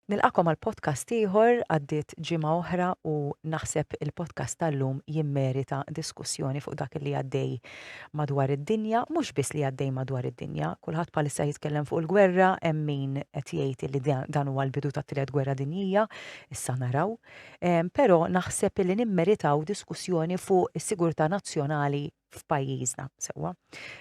Nilqagħkom għal podcast ieħor. Għaddiet ġimgħa oħra u naħseb il-podcast tal-lum jimmerita diskussjoni fuq dak li għaddej madwar id-dinja, mhux biss li għaddej madwar id-dinja. Kulħadd bħalissa jitkellem fuq il-gwerra, hemm min qed jgħid li dan huwa l-bidu tat-tielet gwerra dinjija, issa naraw. Però naħseb li nimmeritaw diskussjoni fuq is-sigurtà nazzjonali f'pajjiżna. Sewwa.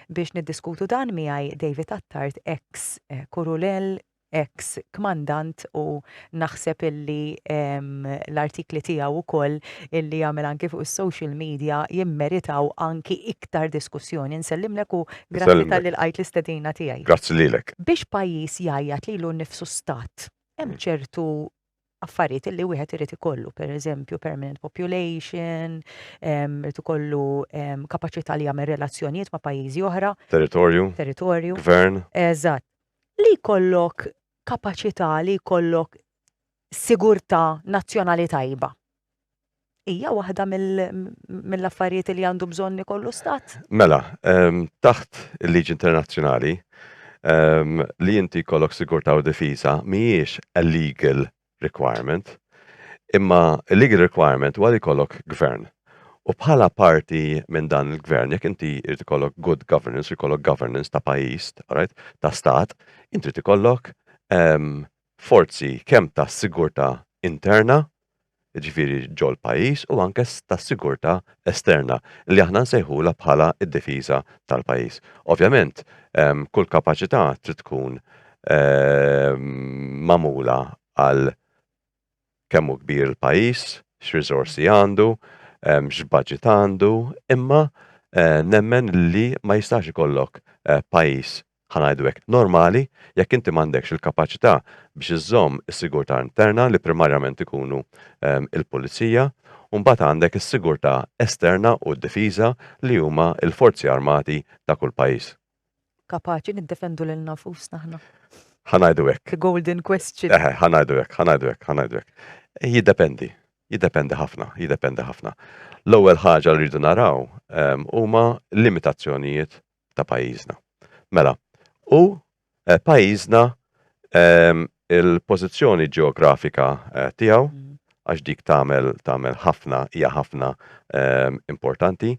Biex niddiskutu dan miegħi David Attard, ex kurunell, ex kmandant, u naħseb illi l-artikli tiegħu wkoll illi jagħmel anki fuq is-social media jimmeritaw anki iktar diskussjoni. Nsellimlek u grazzi talli lqajt l-istedina tiegħi. Grazzi lilek. Biex pajjiż jgħajjat lilu nnifsu stat, hemm ċertu affarijiet illi wieħed irid ikollu, per eżempju permanent population, irid ikollu kapaċità li jagħmel relazzjonijiet ma' pajjiżi oħra. Territorju. Territorju. Gvern. Eżatt. Li jkollok kapaċità li jkollok sigurtà nazzjonali tajba. Hija waħda mill-affarijiet li għandu bżonn ikollu stat? Mela, taħt il-liġi internazzjonali, li inti jkollok sigurtà u difiża mhijiex a legal requirement, imma legal requirement huwa li jkollok gvern. U bħala parti minn dan il-gvern, jekk inti jrid ikollok good governance, jkollok governance ta' pajjiż, right, ta' stat, inti trid ikollok forzi kemm ta' sigurtà interna, ġifieri ġol pajjiż, u anke ta' sigurtà esterna li aħna nsejħula bħala d-difiża tal-pajjiż. Ovvjament, kull kapaċità trid tkun magħmula għal kemm hu kbir il-pajjiż, x'riżorsi għandu, x'budget għandu, imma nemmen li ma jistax ikollok pajjiż, ħa ngħidu hekk, normali jekk inti m'għandekx il-kapaċità biex iżżomm is-sigurtà interna li primarjament ikunu il-pulizija, u mbagħad għandek is-sigurtà esterna u d-difiża li huma l-forzi armati ta' kull pajjiż. Kapaċi niddefendu lil nafusna aħna? Ħa ngħidu hekk. The golden question. Eħe, ħa ngħidu hekk, ħa ngħidu hekk, ħa ngħidu hekk. Jiddependi, jiddependi ħafna, jiddependi ħafna. L-ewwel ħaġa li rridu naraw huma limitazzjonijiet ta' pajjiżna. Mela, u pajjiżna il-pożizzjoni ġeografika tiegħu, għax dik tagħmel tagħmel ħafna, hija ħafna importanti,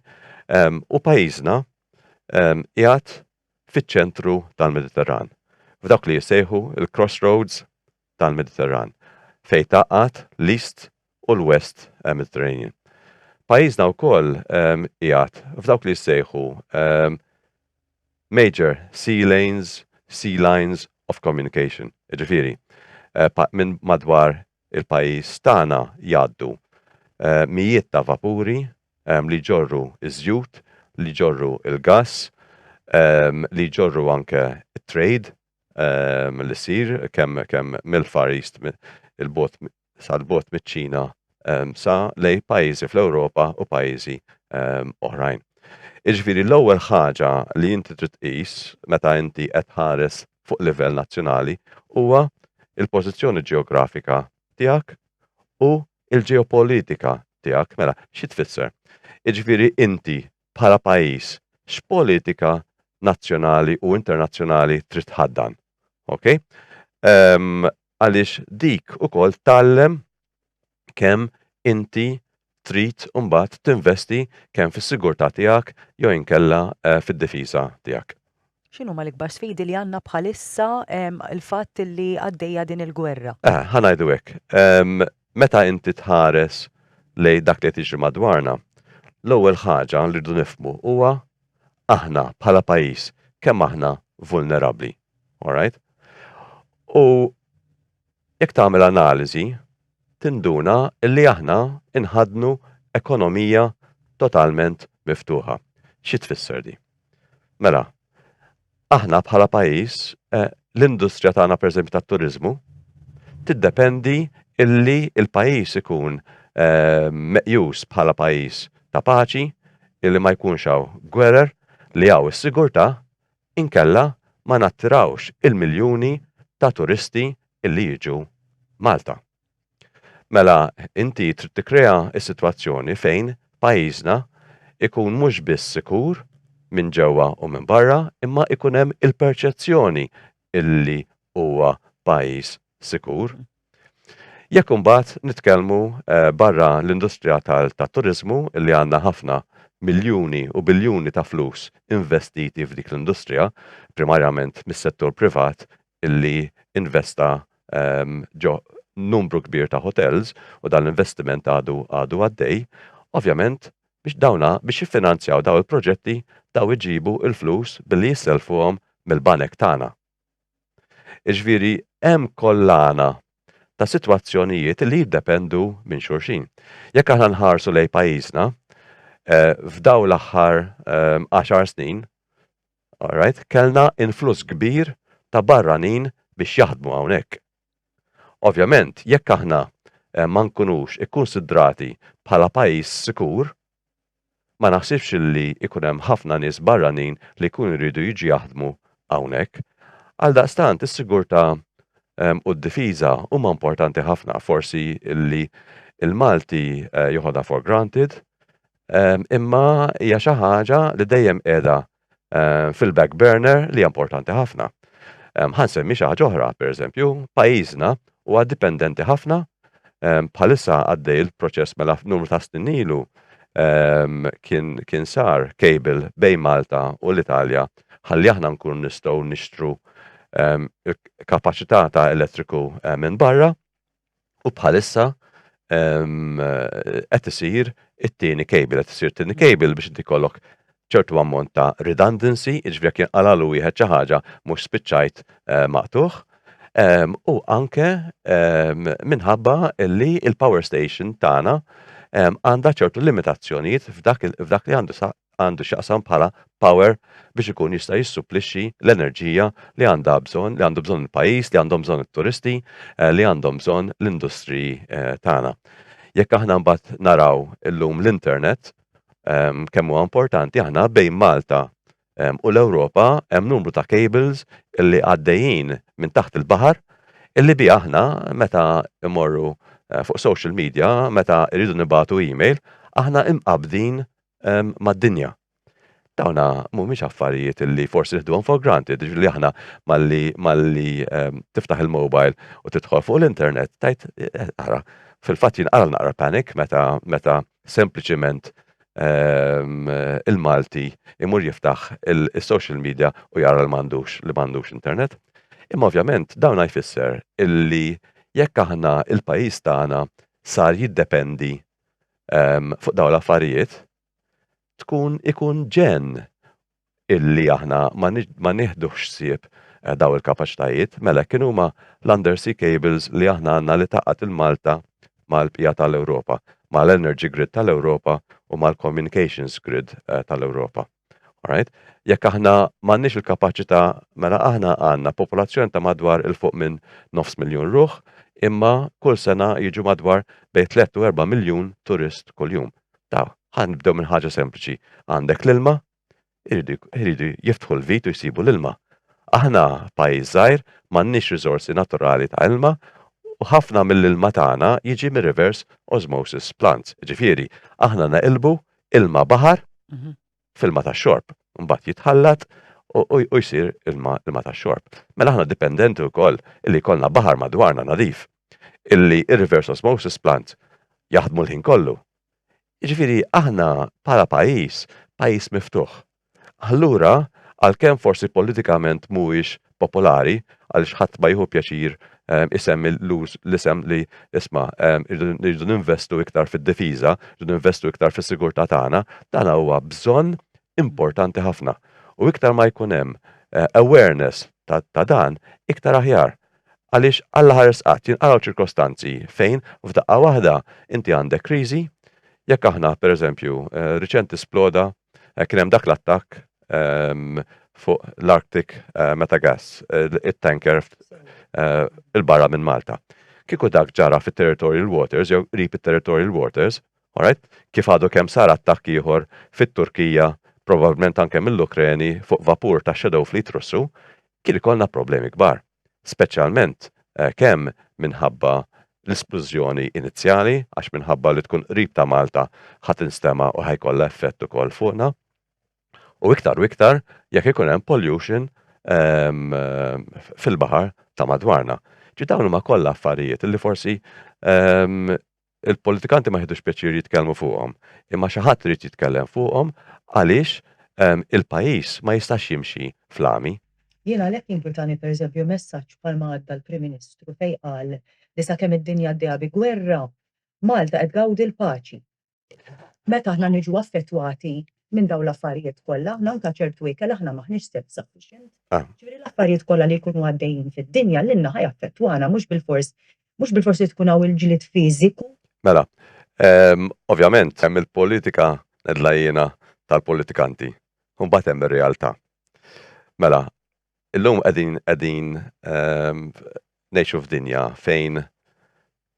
u pajjiżna qiegħed fiċ-ċentru tal-Mediterran, f'dawk li jissejħu l-crossroads tal-Mediterran, fejn tgħaqqad l-East u l-West Mediterranean. Pajjiżna wkoll qiegħed f'dawk li jissejħu major sea lanes, sea lines of communication. Ġifieri, minn madwar il-pajjiż tagħna jgħaddu mijiet ta' vapuri li jġorru iż-żjut, li jġorru il-gass, li jġorru anke trade li ssir kemm kemm mill-Far East il-bogħod sal-bogħod miċ-Ċina sa lejn pajjiżi fl-Ewropa u pajjiżi oħrajn. Jiġifieri l-ewwel ħaġa li inti trid tqis meta inti qed tħares fuq livell nazzjonali huwa il-pożizzjoni ġeografika tiegħek u l-ġeopolitika tiegħek. Mela, xi tfisser? Jiġifieri inti bħala pajjiż x'politika nazzjonali u internazzjonali trid tħaddan. Ok? Għaliex dik ukoll tgħallem kemm inti trid mbagħad tinvesti kemm fis-sigurtà tiegħek jew inkella fid-difiża tiegħek. X'inhuma l-ikbar sfidi li għandna bħalissa, il-fatt li għaddejja din il-gwerra? Ħa ngħidu hekk. Meta inti tħares lejn dak li qed jiġri madwarna, l-ewwel ħaġa li rridu nifhmu huwa aħna bħala pajjiż kemm aħna vulnerabbli. All right? U jekk tagħmel analiżi, tinduna li aħna inħadnu ekonomija totalment miftuħa. Xi tfisser di? Mela, aħna bħala pajjiż, l-industrija tagħna, pereżempju tat-turiżmu, tiddependi illi il-pajjiż ikun meqjus bħala pajjiż ta' paċi, illi ma jkunx hawn gwerer, li hawn is-sigurtà, inkella ma nattirawx il-miljuni ta' turisti illi jiġu Malta. Mela inti trid tikkrea s-sitwazzjoni fejn pajjiżna ikun mhux biss sikur minn ġewwa u minn barra, imma ikun hemm il-perċezzjoni illi huwa pajjiż sikur. Jekk imbagħad nitkellmu barra l-industrija tat-turiżmu li għandna ħafna miljuni u biljuni ta' flus investiti f'dik l-industrija, primarjament mis-settur privat illi investa ġo numru kbir ta' hotels u dan l-investiment għadu għadu għaddej, ovvjament biex dawna biex jiffinanzjaw daw il-proġetti daw iġibu l-flus billi jisselfuhom mill-banek tagħna. Jiġifieri hemm kollana ta' sitwazzjonijiet li jiddependu minn xulxin. Jekk aħna nħarsu lejn pajjiżna, eh, f'daw l-aħħar 10 eh, snin, alright, kellna influss kbir ta' barranin biex jaħdmu hawnhekk. Ovvjament, jekk aħna eh, ma nkunux ikkunsidrati bħala pajjiż sikur, Ma naħsibx li jkun hemm ħafna nies barranin li jkunu jridu jiġu jaħdmu hawnhekk. Għaldaqstant is-sigurtà u d-difiża huma importanti ħafna, forsi li l-Malti joħodha for granted, imma hija xi ħaġa li dejjem qiegħda fil-back burner li hija importanti ħafna. Ħa nsemmi xi ħaġa oħra, pereżempju, pajjiżna huwa dipendenti ħafna bħalissa għaddej il-proċess mela numru ta' snin ilu kien, kien sar cable bejn Malta u l-Italja ħalli aħna nkunu nistgħu nixtru kapaċità ta' elettriku minn barra U bħalissa qed isir it-tieni cable, qed isir it-tieni cable biex inti jkollok ċertu ammont ta' redundancy, jiġifieri jekk jinqalalu wieħed xi ħaġa mhux spiċċajt eh, maqtuħ. U anke minħabba li il-power station tagħna għandha ċertu limitazzjonijiet f'dak li għandu għandu x'jaqsam bħala power biex ikun jista' jissupplixxi l-enerġija li għandha bżonn, li għandu bżonn il-pajjiż, li għandhom bżonn it-turisti, eh, li għandhom bżonn l-industriji eh, tagħna. Jekk aħna mbagħad naraw illum l-internet, ehm, kemm huwa importanti aħna bejn Malta ehm, u l-Ewropa hemm numru ta' cables illi għaddejjin minn taħt il-baħar illi bi aħna meta imorru eh, fuq social media, meta rridu nibatu email, aħna imqabdin mad-dinja. Dawna mhumiex affarijiet li forsi nieħduhom for granted, li aħna malli malli tiftaħ il-mobile u tidħol fuq l-internet, tajt eh, ara, fil-fatt jinqara naqra panic meta meta sempliċiment il-Malti imur jiftaħ il-social media u jara li m'għandux li m'għandux internet. Imma ovvjament dawn jfisser illi jekk aħna il-pajjiż tagħna sar jiddependi fuq dawn l-affarijiet tkun ikun ġenn illi aħna ma nieħdux ħsieb eh, daw il-kapaċitajiet, mela kien huma l-undersea cables li aħna għandna li taqgħat il-Malta mal-bqija tal-Ewropa, mal-energy grid tal-Ewropa u mal-communications grid eh, tal-Ewropa. Alright? Jekk aħna m'għandniex il-kapaċità, mela aħna għandna popolazzjoni ta' madwar il fuq minn nofs miljun ruħ, imma kull sena jiġu madwar bejn 3 u 4 miljun turist kuljum. Ta' ħa nibdew minn ħaġa sempliċi. Għandek l-ilma, iridu jiftħu l-vit u jsibu l-ilma. Aħna pajjiż żgħir, m'għandniex riżorsi naturali ta' ilma u ħafna mill-ilma tagħna jiġi mir-reverse osmosis plants. Ġifieri, aħna naqilbu ilma baħar mhm. f'ilma tax-xorb. Mbagħad jitħallat u jsir ilma ilma tax-xorb. Mela aħna dipendenti wkoll illi jkollna baħar madwarna nadif illi ir-reverse osmosis plant jaħdmu l-ħin kollu. Jiġifieri aħna bħala pajjiż, pajjiż miftuħ. Allura, għalkemm forsi politikament mhuwiex popolari, għaliex ħadd ma jieħu pjaċir ehm, isemmi l-isem li isma' ehm, irridu ninvestu iktar fid-difiża, irridu ninvestu iktar fis-sigurtà tagħna, dan huwa bżonn importanti ħafna. U iktar ma jkun hemm eh, awareness ta' dan, iktar aħjar. Għaliex Alla ħares qatt jinqalgħu ċirkostanzi fejn f'daqqa waħda inti għandek kriżi, jekk aħna pereżempju eh, riċenti sploda eh, kien hemm dak l-attakk ehm, fuq l-Arctic eh, Metagas, it-tanker il-barra minn Malta. Kieku dak ġara fit-territorial waters jew qrib it-territorial waters, alright, kif għadu kemm sar attakk ieħor fit-Turkija, probabbilment anke mill-Ukreni fuq vapur ta' Shadow Fleet Russu, kien ikollna problemi kbar, speċjalment kemm minħabba l-isplużjoni inizjali, għax minħabba li tkun qrib ta' Malta ħa tinstema' u ħa jkollha effett ukoll fuqna, u iktar u iktar jekk ikun hemm pollution ehm, fil-baħar ta' madwarna. Ġi dawn huma kollha affarijiet li forsi il-politikanti ma jieħdux pjaċir jitkellmu fuqhom, imma xi ħadd irid jitkellem fuqhom għaliex il-pajjiż ma jistax jimxi fl-għami. Jien għalhekk jinkwitani pereżempju messaġġ bħalma għadda l-Prim Ministru fejn qal li sakemm id-dinja għaddejja bi gwerra, Malta qed tgawdi l-paċi. Meta aħna niġu affettwati minn dawn l-affarijiet kollha, aħna anke ċertu ikel aħna m'aħniex self-sufficient. Ġifieri l-affarijiet kollha li jkunu għaddejjin fid-dinja lilna ħa jaffettwana mhux bilfors mhux bilfors irid ikun hawn il-ġlied fiżiku. Mela, ovvjament hemm il-politika ngħidilha jiena tal-politikanti u mbagħad hemm ir-realtà. Mela, illum qegħdin qegħdin ngħixu f'dinja fejn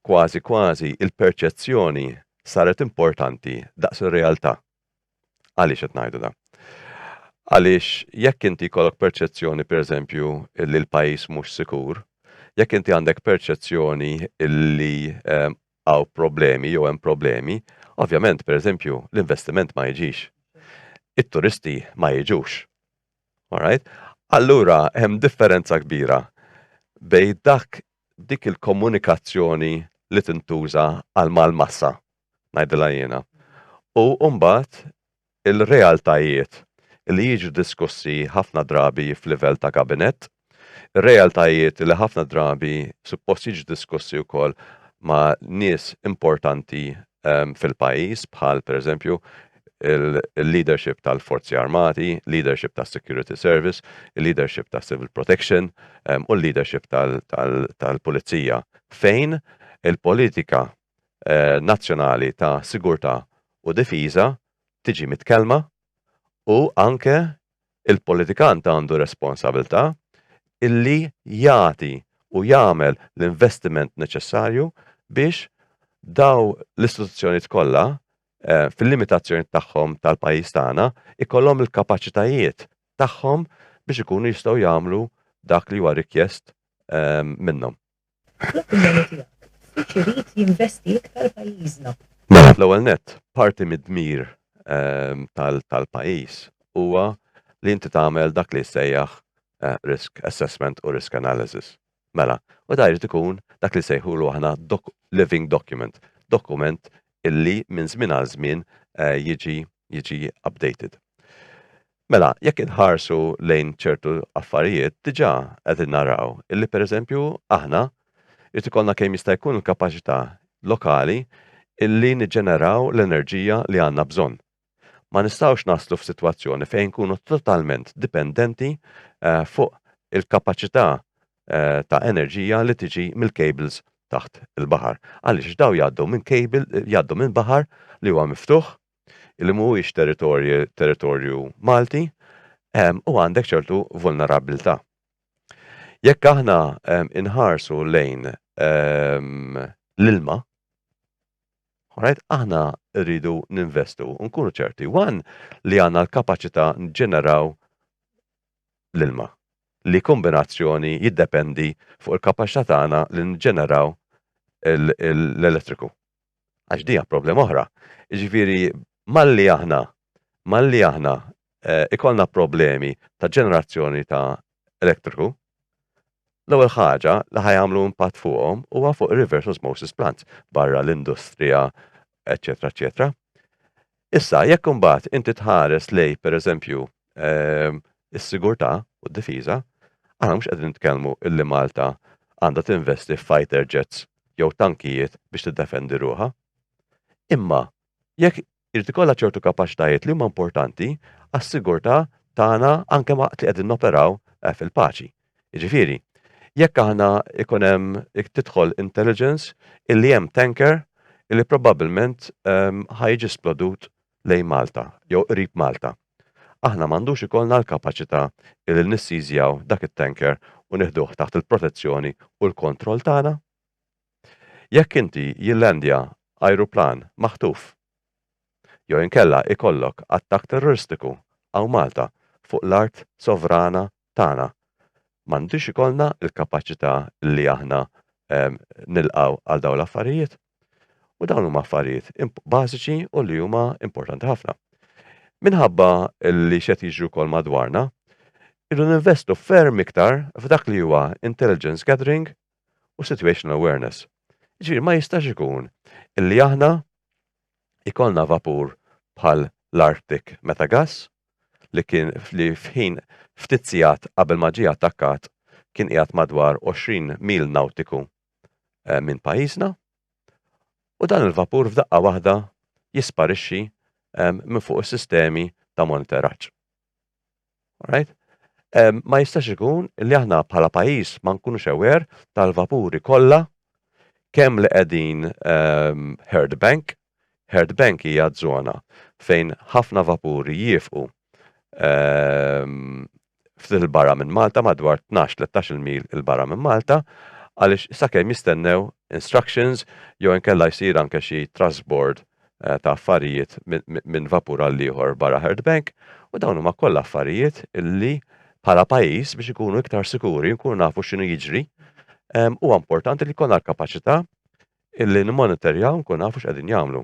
kważi kważi il-perċezzjoni saret importanti daqs ir-realtà. Għaliex qed ngħidu da? Għaliex jekk inti jkollok perċezzjoni pereżempju li l-pajjiż mhux sikur, jekk inti għandek perċezzjoni li hawn problemi jew hemm problemi, ovvjament pereżempju l-investiment ma jiġix. It-turisti ma jiġux. Alright? Allura hemm differenza kbira bejn dak dik il-komunikazzjoni li tintuża għal mal-massa, ngħidilha jiena, u mbagħad il-realtajiet li jiġu diskussi ħafna drabi f'livell ta' kabinett, ir-realtajiet li ħafna drabi suppost jiġu diskussi wkoll ma' nies importanti fil-pajjiż bħal pereżempju il-leadership tal-Forzi Armati, leadership tas-Security Service, il-leadership tas-Civil Protection u l-leadership tal-Pulizija fejn il-politika nazzjonali ta' sigurtà u difiża tiġi mitkellma u anke il-politikant għandu responsabilità illi jagħti u jagħmel l-investiment neċessarju biex daw l-istituzzjonijiet kollha fil-limitazzjoni tagħhom tal-pajjiż tagħna ikollhom il-kapaċitajiet tagħhom biex ikunu jistgħu jagħmlu dak li huwa rikjest minnhom. Fl-opinjoni tiegħek, fiex irid jinvesti iktar pajjiżna? Mela, l-ewwel nett, parti mid-dmir tal-pajjiż huwa li inti tagħmel dak li jissejjaħ risk assessment u risk analysis. Mela, u da jrid ikun dak li sejħulu aħna living document, dokument illi minn żmien għal żmien jiġi jiġi updated. Mela, jekk inħarsu lejn ċertu affarijiet, diġà qegħdin naraw illi pereżempju aħna jrid ikollna kemm jista' jkun il-kapaċità lokali illi niġġeneraw l-enerġija li għandna bżonn. Ma nistgħux naslu f'sitwazzjoni fejn nkunu totalment dipendenti fuq il-kapaċità ta' enerġija li tiġi mill-cables taħt il-baħar. Għaliex daw jgħaddu minn cable, jgħaddu minn baħar li huwa miftuħ, li mhuwiex territorju Malti, u għandek ċertu vulnerabilità. Jekk aħna inħarsu lejn l-ilma, right, aħna rridu ninvestu u nkunu ċerti, one, li għandna l-kapaċità nġeneraw l-ilma, li kombinazzjoni jiddependi fuq il-kapaċità tagħna li nġeneraw l-elettriku. Għax dija problema oħra. Jiġifieri malli aħna malli aħna ikollna problemi ta' ġenerazzjoni ta' elettriku, l-ewwel ħaġa li ħa jagħmlu impatt fuqhom huwa fuq reverse osmosis plants barra l-industrija, eċċetera, eċċetera. Issa, jekk imbagħad inti tħares lej pereżempju is-sigurtà u d-difiża, aħna mhux qegħdin nitkellmu illi Malta għandha tinvesti f'fighter jets jew tankijiet biex tiddefendi ruħha. Imma jekk irid ikollha ċertu kapaċitajiet li huma importanti għas-sigurtà tagħna anke waqt li qegħdin noperaw fil-paċi. Jiġifieri, jekk aħna ikun hemm tidħol intelligence illi hemm tanker illi probabbilment ħa jiġi splodut lejn Malta jew qrib Malta. Aħna m'għandux ikollna l-kapaċità illi nissiżjaw dak it-tanker u nieħduh taħt il-protezzjoni u l-kontroll tagħna? Jekk inti jillandja ajruplan maħtuf jew inkella ikollok attakk terroristiku hawn Malta fuq l-art sovrana tagħna, m'għandux ikollna l-kapaċità li aħna nilqgħu għal dawn l-affarijiet? U dawn huma affarijiet bażiċi u li huma importanti ħafna. Minħabba li x'qed jiġri wkoll madwarna, irridu ninvestu ferm iktar f'dak li huwa intelligence gathering. u situational awareness. Ġifieri ma jistax ikun illi aħna ikollna vapur bħal l-Arctic Metagas li kien li f'ħin ftit sigħat qabel ma ġie attakkat kien qiegħed madwar 20 mil nawtiku eh, minn pajjiżna u dan il-vapur f'daqqa waħda jisparixxi eh, minn fuq is-sistemi ta' monitoraġġ. Alright? Ma jistax ikun li aħna bħala pajjiż ma nkunux aware tal-vapuri kollha kemm li qegħdin Herd Bank. Herd Bank hija żona fejn ħafna vapuri jiefqu ftit 'il barra minn Malta, madwar 12-13 mil 'il barra minn Malta, għaliex sakemm jistennew instructions jew inkella jsir anke xi trasbord ta' affarijiet minn vapur għal ieħor barra Herd Bank u dawn huma kollha affarijiet illi bħala pajjiż biex ikunu iktar sikuri nkunu nafu x'inhu jiġri huwa importanti li jkollna l-kapaċità illi nimmonitorjaw nkunu nafu x'qegħdin jagħmlu.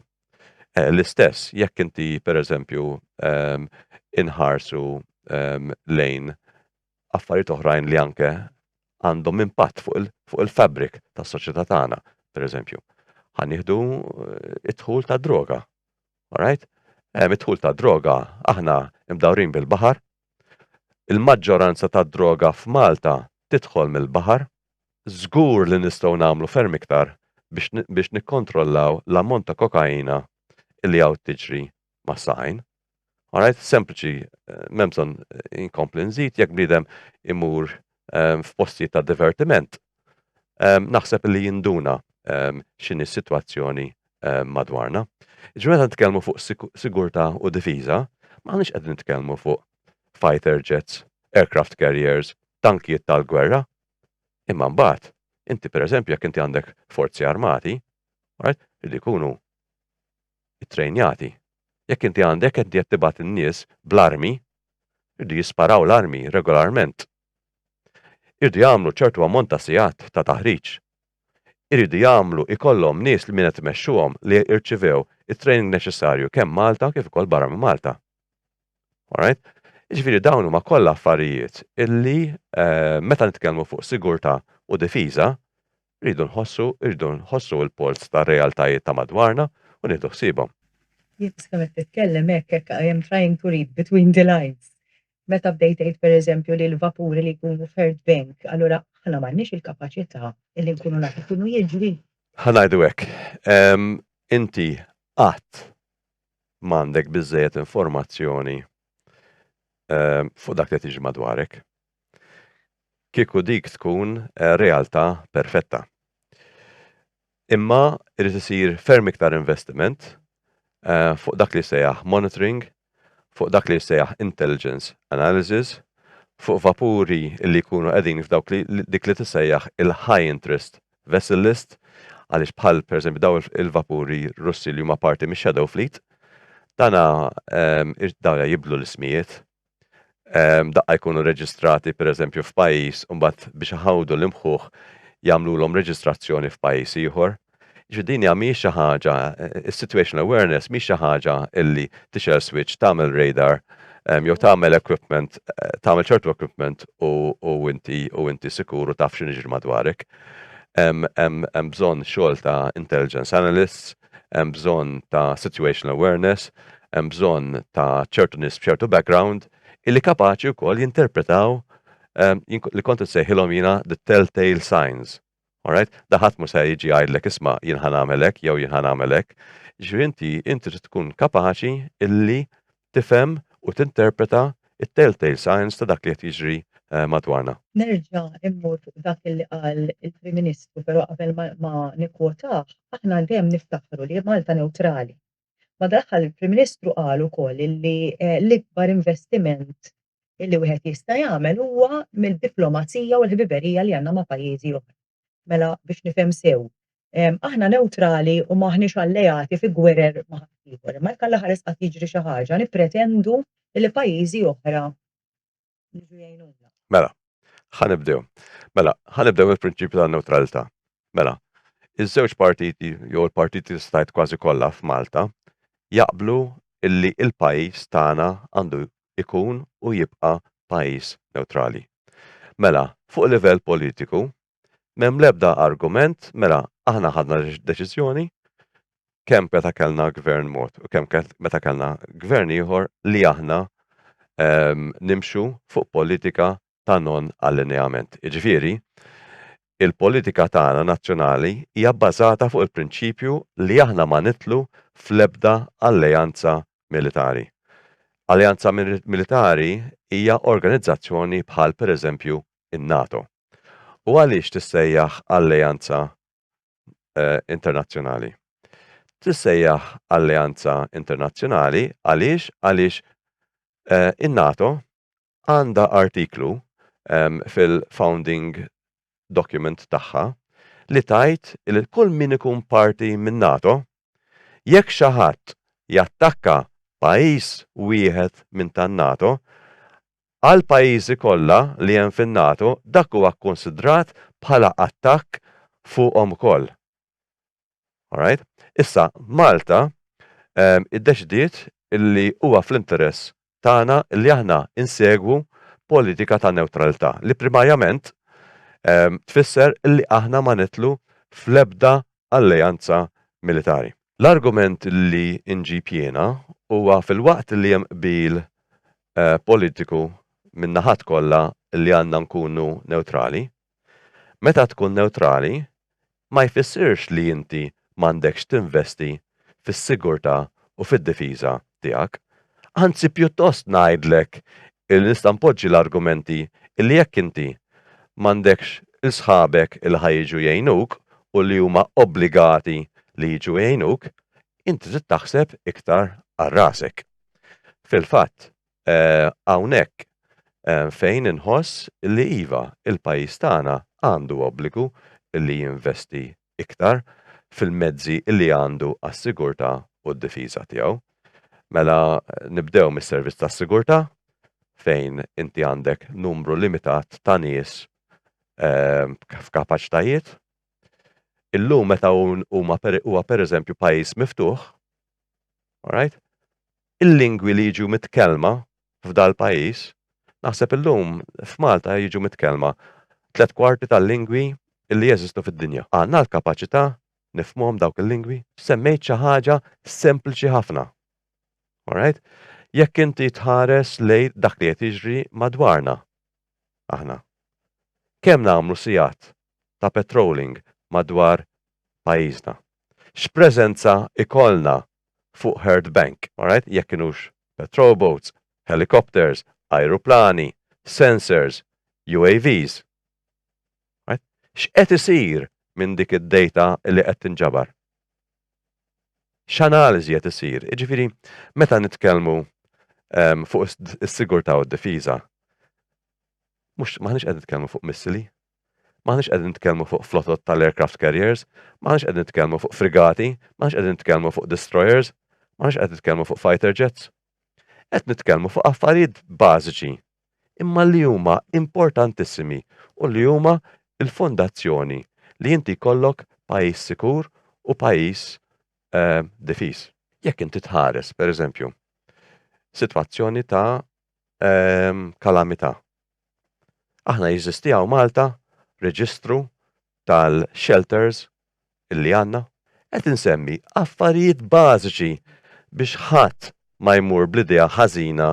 Eh, l-istess, jekk inti pereżempju inħarsu lejn affarijiet oħrajn li anke għandhom impatt fuq il-fabric tas-soċjetà tagħna, pereżempju. Ħa nieħdu eh, id-dħul ta' droga. Alright? Id-dħul ta' droga aħna imdawrin bil-baħar. Il-maġġoranza ta' droga f'Malta tidħol mill-baħar. Żgur li nistgħu nagħmlu ferm iktar biex nikkontrollaw l-ammont ta' kokaina li hawn tiġri mas-saqajn. Alright, sempliċi, eh, m'hemm bżonn eh, inkompli nżid jekk bniedem imur ehm, f'postijiet ta' divertiment. Ehm, naħseb li jinduna ehm, x'inhi s-sitwazzjoni madwarna. Ġifieri meta nitkellmu fuq sigurtà u difiża, m'aħniex qed nitkellmu fuq fighter jets, aircraft carriers, tankijiet tal-gwerra. Imma mbagħad, inti pereżempju jekk inti għandek forzi armati, right, li jkunu ittrejnjati. Jekk inti għandek inti qed tibgħat in-nies bl-armi, irdu jisparaw l-armi regolarment. Irdu jagħmlu ċertu ammont ta' sigħat ta' taħriġ. Iridu jagħmlu ikollhom nies li min qed imexxuhom li rċivew it-training neċessarju kemm Malta kif ukoll barra minn Malta. Alright? Jiġifieri dawn huma kollha affarijiet illi eh, meta nitkellmu fuq sigurtà u difiża, rridu nħossu, rridu nħossu l-polz tar-realtajiet ta' madwarna u nieħdu ħsiebhom. Jien kemm qed titkellem hekk hekk I am trying to read between the lines. Meta bdejt tgħid pereżempju li l-vapuri li jkunu f'Herd Bank, allura aħna m'għandniex il-kapaċità li nkunu nafu x'inhu jiġri. Ħa ngħidu hekk, inti qatt m'għandek biżżejjed informazzjoni ehm, fuq dak li qed jiġri madwarek. Kieku dik tkun eh, realtà perfetta. Imma irid isir ferm iktar investiment eh, fuq dak li sejjaħ monitoring, fuq dak li sejjaħ intelligence analysis, fuq vapuri li jkunu qegħdin f'dawk li dik li tissejjaħ il-high interest vessel list, għaliex bħal pereżempju daw il-vapuri Russi li huma parti mix-Shadow Fleet, dana ehm, dawna jibdlu l-ismijiet, ehm, daqqa jkunu reġistrati pereżempju f'pajjiż u mbagħad biex iħawdu l-imħuħ jagħmlulhom reġistrazzjoni f'pajjiż ieħor. Ġifieri din hija mhijiex xi ħaġa, is-situational awareness mhix xi ħaġa illi tixgħel switch, tagħmel radar, jew tagħmel equipment, tagħmel ċertu equipment u inti u inti sikur u taf x'inhu jiġri madwarek. Hemm bżonn xogħol ta' intelligence analysts, hemm bżonn ta' situational awareness, hemm bżonn ta' ċertu nies b'ċertu background illi kapaċi wkoll jinterpretaw li kont insejħilhom jiena the telltale signs. Alright? Da ħadd mhu se jiġi jgħidlek isma' jien ħa nagħmel hekk jew jien ħa nagħmel hekk. Ġifieri inti inti trid tkun kapaċi illi tifhem u tinterpreta t-telltale signs ta' dak li qed jiġri eh, madwarna. Nerġa' immur fuq dak li qal il-Prim Ministru, però qabel ma nikkwotah, aħna dejjem niftakru li Malta newtrali. Madanaħħal il-Prim Ministru qal ukoll illi eh, l-ikbar investiment illi wieħed jista' jagħmel huwa mill-diplomazija u l-ħbiberija li għandna ma' pajjiżi oħra. Mela biex nifhem sew, aħna newtrali u m'aħniex alleati fi gwerer ma' ħaddieħor. Imma jekk Alla ħares qatt jiġri xi ħaġa, nippretendu li pajjiżi oħra jiġu jgħinuna. Mela, ħa nibdew. Mela, ħa nibdew mill-prinċipju tan-newtralità. Mela, iż-żewġ partiti jew il-partiti tista' tgħid kważi kollha f'Malta jaqblu illi l-pajjiż tagħna għandu jkun u jibqa' pajjiż newtrali. Mela, fuq livell politiku, M'hemm l-ebda argument, mela aħna ħadna deċiżjoni kemm meta kellna gvern mod u kemm meta kellna gvern ieħor li aħna nimxu fuq politika ta' non-allineament. Jiġifieri, il-politika tagħna nazzjonali hija bbażata fuq il-prinċipju li aħna ma nidħlu fl-ebda alleanza militari. Alleanza militari hija organizzazzjoni bħal pereżempju in-NATO. U għaliex tissejjaħ alleanza internazzjonali? Tissejjaħ alleanza internazzjonali għaliex għaliex in-NATO għandha artiklu fil-founding document tagħha li tgħid li kull min ikun parti minn NATO, jekk xi ħadd jattakka pajjiż wieħed minn tan-NATO, għall-pajjiżi kollha li hemm fin-NATO dak huwa kkunsidrat bħala attakk fuqhom ukoll. Alright? Issa, Malta iddeċidiet illi huwa fl-interess tagħna li aħna insegwu politika ta' newtralità li primarjament tfisser illi aħna ma nidħlu fl-ebda alleanza militari. L-argument li nġib jiena huwa filwaqt li hemm qbil politiku min-naħat kollha li għandna nkunu newtrali, Meta tkun newtrali ma jfissirx li inti m'għandekx tinvesti fis-sigurtà u fid-difiża tiegħek. Anzi pjuttost ngħidlek illi nista' npoġġi l-argumenti illi jekk inti m'għandekx 'il sħabek illi ħa jiġu jgħinuk u li huma obbligati li jiġu jgħinuk, inti trid taħseb iktar għal rasek. Fil-fatt, Hawnhekk fejn inħoss li iva, il-pajjiż tagħna għandu obbligu li jinvesti iktar fil-mezzi li għandu għas-sigurtà u d-difiża tiegħu. Mela nibdew mis-servizz tas-sigurtà fejn inti għandek numru limitat ta' nies f'kapaċitajiet. Illum meta huwa pereżempju pajjiż miftuħ, Alright? Il-lingwi li jiġu mitkellma f'dal-pajjiż, naħseb illum f'Malta jiġu mitkellma 3/4 tal-lingwi li jeżistu fid-dinja. Għandna l-kapaċità nifhmuhom dawk il-lingwi? Semmejt xi ħaġa sempliċi ħafna. Alright? Jekk inti tħares lejn dak li qed jiġri madwarna aħna. Kemm nagħmlu sigħat ta' patrolling madwar pajjiżna? X'preżenza ikollna fuq Hurd Bank, alright, jekk kinux patrol boats, helicopters, ajruplani, sensors, UAVs. Right? X'qed isir minn dik id-data li qed tinġabar? X'analiżi qed isir? Jiġifieri, meta nitkellmu fuq is-sigurtà u d-difiża, mhux m'aħniex qed nitkellmu fuq missili, m'aħniex qegħdin nitkellmu fuq flotot tal-aircraft carriers, m'aħniex qegħdin nitkellmu fuq frigati, m'aħniex qegħdin nitkellmu fuq destroyers, m'aħniex qed nitkellmu fuq fighter jets. Qed nitkellmu fuq affarijiet bażiċi imma li huma importantissimi u li huma l-fondazzjoni li inti jkollok pajjiż sikur u pajjiż difiż. Jekk inti tħares, per eżempju, sitwazzjoni ta' kalamità. Aħna jeżisti hawn Malta reġistru tal-shelters illi għandna? Qed insemmi affarijiet bażiċi biex ħadd ma jmur bl-idea ħażina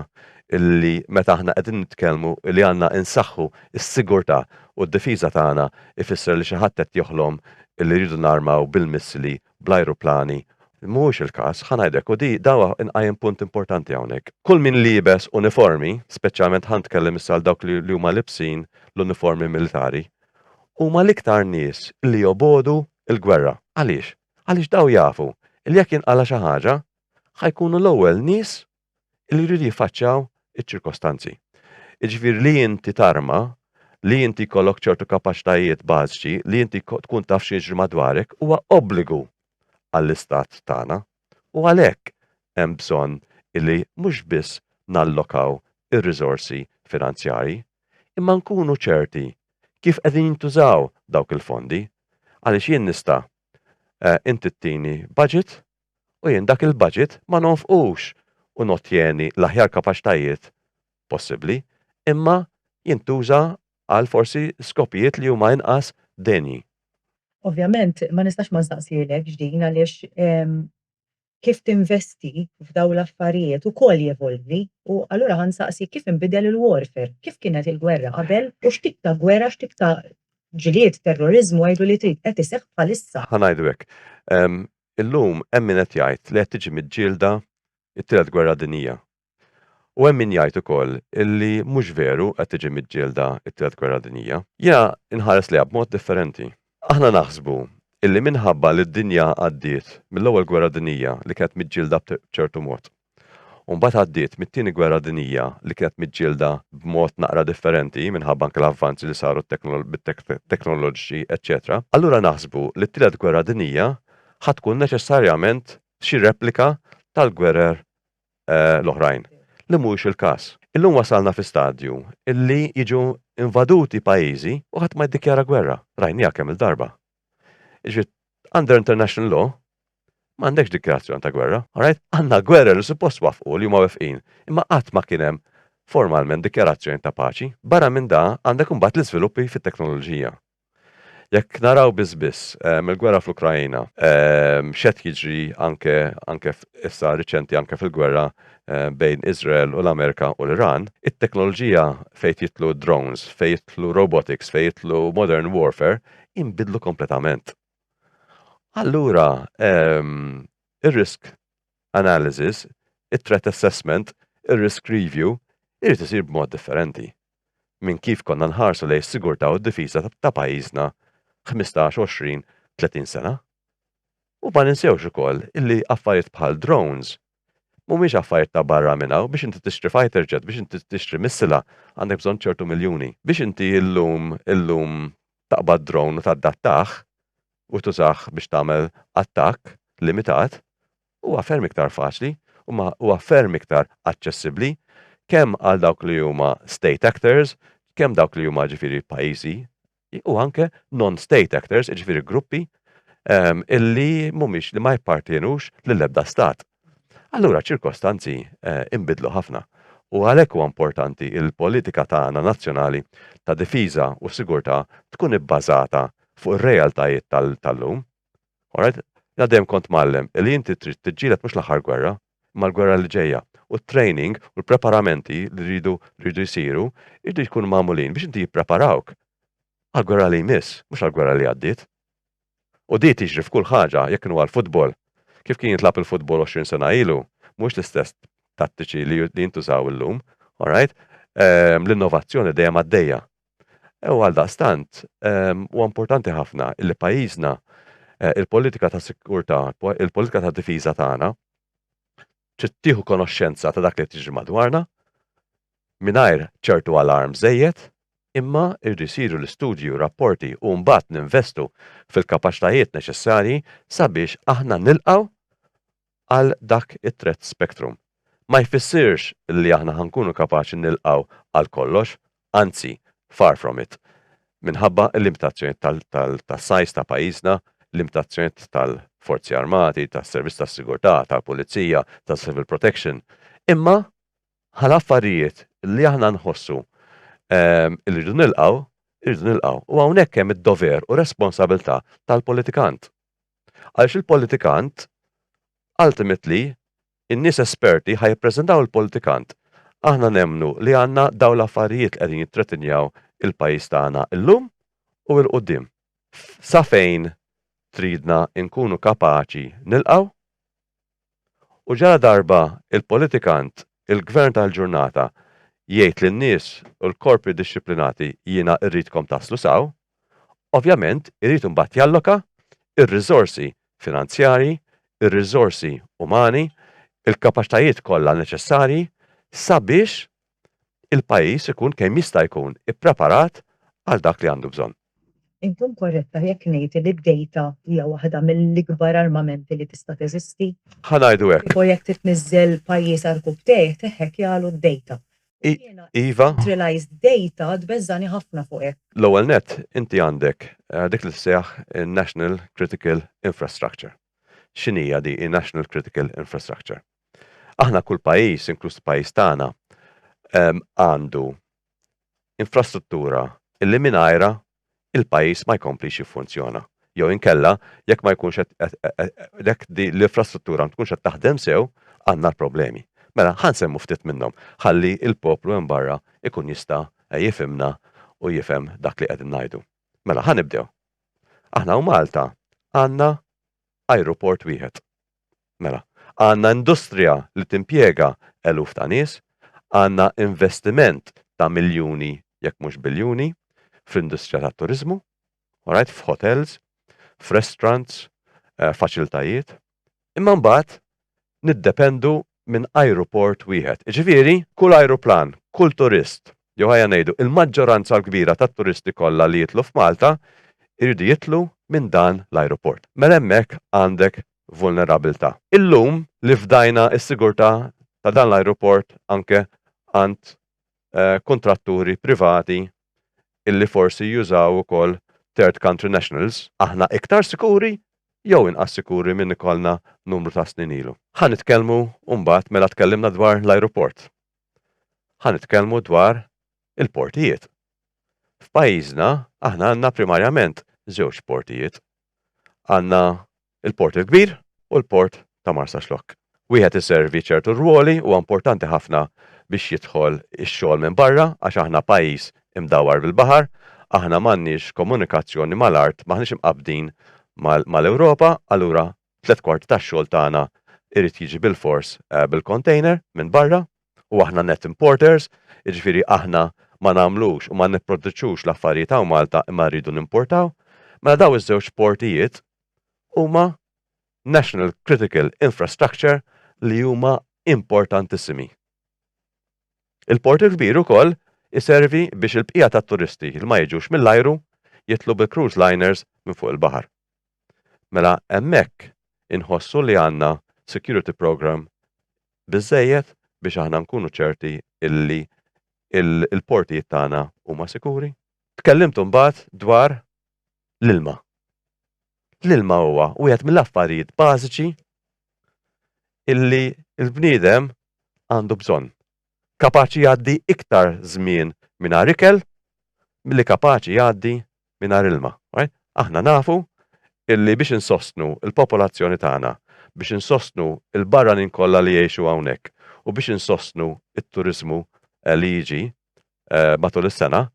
illi meta aħna qegħdin nitkellmu illi għandna insaħħu s-sigurtà u d-difiża tagħna ifisser li xi ħadd qed joħlom illi rridu narmaw bil-missili, bl-ajruplani. Mhuwiex il-każ, ħa ngħidlek, u di dawa inqajjem punt importanti hawnhekk. Kull min liebes uniformi, speċjalment ħa nitkellem issa għal dawk li huma libsin l-uniformi militari, huma l-iktar nies li jobogħdu l-gwerra. Għaliex? Għaliex daw jafu li jekk jinqala' xi ħaġa, ħa jkunu l-ewwel nies li jridu jiffaċċjaw iċ-ċirkostanzi. Jiġifieri li inti tarma, li inti jkollok ċertu kapaċitajiet bażiċi, li inti tkun taf x'jiġri madwarek huwa obbligu għall-istat tagħna. U għalhekk hemm bżonn illi mhux biss nallokaw ir-riżorsi finanzjarji, imma nkunu ċerti kif qegħdin jintużaw dawk il-fondi. Għaliex jien nista' inti ttini budget u jien dak il-budget ma nonfqux u nottjeni l-aħjar kapaċitajiet possibbli, imma jintuża għal forsi skopijiet li huma inqas denji. Ovvjament ma nistax ma nsaqsilekx din għaliex kif tinvesti f'dawn l-affarijiet ukoll jevolvi u allura ħa nsaqsi kif inbidel il-warfare, kif kienet il-gwerra qabel u x'tip ta' gwerra, x'tip ta' ġlied, terroriżmu għidu li trid qed iseħħ bħalissa. Ħa ngħidu hekk. Illum hemm min qed jgħid li qed tiġi miġġielda t-tielet gwerra dinjija. U hemm min jgħid ukoll illi mhux veru qed tiġi miġġielda t-tielet gwerra dinjija. Jiena nħares lejha b'mod differenti. Aħna naħsbu illi minħabba li d-dinja għaddiet mill-ewwel gwerra dinjija li kienet miġġielda b'ċertu mod, u mbagħad għaddiet mit-tieni gwerra dinjija li kienet miġġielda b'mod naqra differenti minħabba anke l-avvanzi li saru bit-teknoloġiċi eċċetera, allura naħsbu li t-tielet gwerra dinjija ħa tkun neċessarjament xi replika tal-gwerer l-oħrajn, li mhuwiex il-każ. Illum wasalna fi stadju illi jiġu invaduti pajjiżi u ħadd ma jiddikjara gwerra. Rajniha kemm-il darba. Jiġifieri under international law m'għandekx dikjarazzjoni ta' gwerra. Alright? Għandna gwerer li suppost waffqu li huma wefqin, imma qatt ma kien hemm formalment dikjarazzjoni ta' paċi. Barra minn da għandek imbagħad l-iżviluppi fit-teknoloġija. Jekk naraw biss biss il-gwerra fl-Ukraina, x'qed jiġri anke anke issa riċenti anke fil-gwerra bejn Iżrael u l-Amerika u l-Iran, it-teknoloġija fejn jidħlu drones, fejn jidħlu robotics, fejn jidħlu modern warfare, inbidlu kompletament. Allura, ir-risk analysis, it-threat assessment, ir-risk review irid isir b'mod differenti. minn kif konna nħarsu lejn is-sigurtà u d-difiża ta' pajjiżna 15, 20, 30 sena. U ma ninsewx ukoll illi affarijiet bħal drones mhumiex affarijiet ta' barra minn hawn, biex inti tixtri fighter jet, biex inti tixtri missila għandek bżonn ċertu miljuni. Biex inti illum illum taqbad drone u taddattah u tużah biex tagħmel attakk limitat, huwa ferm iktar faċli u huwa ferm iktar aċċessibbli kemm għal dawk li huma state actors, kemm dawk li huma ġifieri pajjiżi u anke non-state actors, ġifieri gruppi ehm, illi mhumiex li ma jippartjenux lill-ebda stat. Allura ċirkostanzi eh, inbidlu ħafna. U għalhekk huwa importanti il-politika tagħna nazzjonali ta' difiża u sigurtà tkun ibbażata fuq ir-realtajiet tal-lum. Alright? Jiena dejjem kont mgħallem li inti trid tiġġieled mhux l-aħħar gwerra, imma l-gwerra li ġejja. U t-training u l-preparamenti li rridu li rridu jsiru, jridu jkunu magħmulin biex inti jippreparawk għall-gwerra li jmiss, mhux għall-gwerra li għaddiet. U di tiġri f'kull ħaġa, jekk inhu għall-futbol. Kif kien jintlagħab il-futbol 20 sena ilu, mhuwiex l-istess tattiċi li jintużaw illum. Alright? Ehm, l-innovazzjoni dejjem għaddejja. U għaldaqstant, huwa importanti ħafna li pajjiżna il-politika ta' sikurtà, il-politika ta' difiża tagħna trid tieħu konoxxenza ta' dak li qed jiġri madwarna mingħajr ċertu alarm żejjed, imma jridu jsiru l-istudji u rapporti u mbagħad ninvestu fil-kapaċitajiet neċessarji sabiex aħna nilqgħu għal dak it-threat spectrum. Ma jfissirx li aħna ħa nkunu kapaċi nilqgħu għal kollox, anzi, far from it, minħabba l-limitazzjonijiet tas-size ta' pajjiżna, limitazzjonijiet tal-Forzi Armati, tas-Servizz tas-Sigurtà, tal-Pulizija, tas-Civil Protection. Imma għal affarijiet li aħna nħossu li rridu nilqgħu, irridu nilqgħu. U hawnhekk hemm id-dover u responsabilità tal-politikant. Għaliex il-politikant ultimately in-nies esperti ħa jippreżentaw il-politikant. Aħna nemmnu li għandna dawn l-affarijiet li qegħdin jittretinjaw il-pajjiż tagħna llum u 'l quddiem. Sa fejn tridna nkunu kapaċi nilqgħu? U ġaladarba il-politikant, il-gvern tal-ġurnata, jgħid lin-nies u l-korpi dixxiplinati jiena rridkom taslu s'hawn, ovvjament irid imbagħad jalloka r-riżorsi finanzjarji, ir-riżorsi umani, il-kapaċitajiet kollha neċessarji sabiex il-pajjiż ikun kemm jista' jkun ippreparat għal dak li għandu bżonn. Inkun korretta jekk ngħid li d-data hija waħda mill-ikbar armamenti li tista' teżisti? Ħa ngħidu hekk. Tipo jekk trid tniżżel pajjiż għarkupptejh teħħekjalu d-data. Iva. Centralized data tbeżżani ħafna fuq hekk. L-ewwel nett inti għandek dik li tissejjaħ in-National Critical Infrastructure. X'inhija di in-National Critical Infrastructure? Aħna kull pajjiż, inkluż pajjiż tagħna, għandu infrastruttura illi mingħajrha il-pajjiż ma jkomplix jiffunzjona. Jew inkella jekk ma jkunx qed jekk l-infrastruttura ma tkunx qed taħdem sew, għandna l-problemi. Mela ħa nsemmu ftit minnhom ħalli l-poplu hemm barra ikun jista' jifhimna u jifhem dak li qegħdin ngħidu. Mela ħa nibdew. Aħna hawn Malta għandna ajruport wieħed. Mela, għandna industrija li timpjega eluf ta' nies, għandna investiment ta' miljuni jekk mhux biljuni fl-industrija tat-turiżmu, alright, f'hotels, f'restaurants, eh, faċilitajiet. Imma mbagħad niddependu minn ajruport wieħed. Jiġifieri, kull ajruplan, kull turist, jew ħajja ngħidu il-maġġoranza l-kbira tat-turisti kollha li jidħlu f'Malta jridu jidħlu minn dan l-ajruport. Mela hemmhekk għandek vulnerabilità. Illum li fdajna s-sigurtà ta' dan l-ajruport anke għand eh, kuntratturi privati illi forsi jużaw ukoll third country nationals, aħna iktar sikuri jew inqas sikuri minn ikollna numru ta' snin ilu. Ħa nitkellmu mbagħad mela tkellimna dwar l-ajruport. Ħa nitkellmu dwar il-portijiet. F'pajjiżna aħna għandna primarjament żewġ portijiet. Għandna il-Port il-Kbir u l-Port ta' Marsaxlokk. Wieħed iservi ċertu rwoli huwa importanti ħafna biex jidħol ix-xogħol minn barra għax aħna pajjiż imdawwar bil-baħar, aħna m'għandniex komunikazzjoni mal-art, m'aħniex imqabbdin mal-Ewropa, allura tlett kwarti tax-xogħol tagħna jrid jiġi bilfors bil-container minn barra u aħna net importers, jiġifieri aħna ma nagħmlux u ma nipproduċux l-affarijiet hawn Malta imma rridu nimportaw. Mela dawn iż-żewġ portijiet huma national critical infrastructure li huma importantissimi. Il-port il-kbir ukoll iservi biex il-bqija tat-turisti li ma jiġux mill-ajru jidħlu bil-cruise liners minn fuq il-baħar. Mela hemmhekk inħossu li għandna security program biżżejjed biex aħna nkunu ċerti illi il-portijiet tagħna huma sikuri. Tkellimt imbagħad dwar l-ilma. L-ilma huwa wieħed mill-affarijiet bażiċi illi l-bniedem għandu bżonn. Kapaċi jgħaddi iktar żmien mingħajr ikel milli kapaċi jgħaddi mingħajr ilma. Right? Aħna nafu illi biex insostnu l-popolazzjoni tagħna, biex insostnu l-barranin kollha li jgħixu hawnhekk u biex insostnu t-turiżmu eh, li jiġi eh, matul is-sena,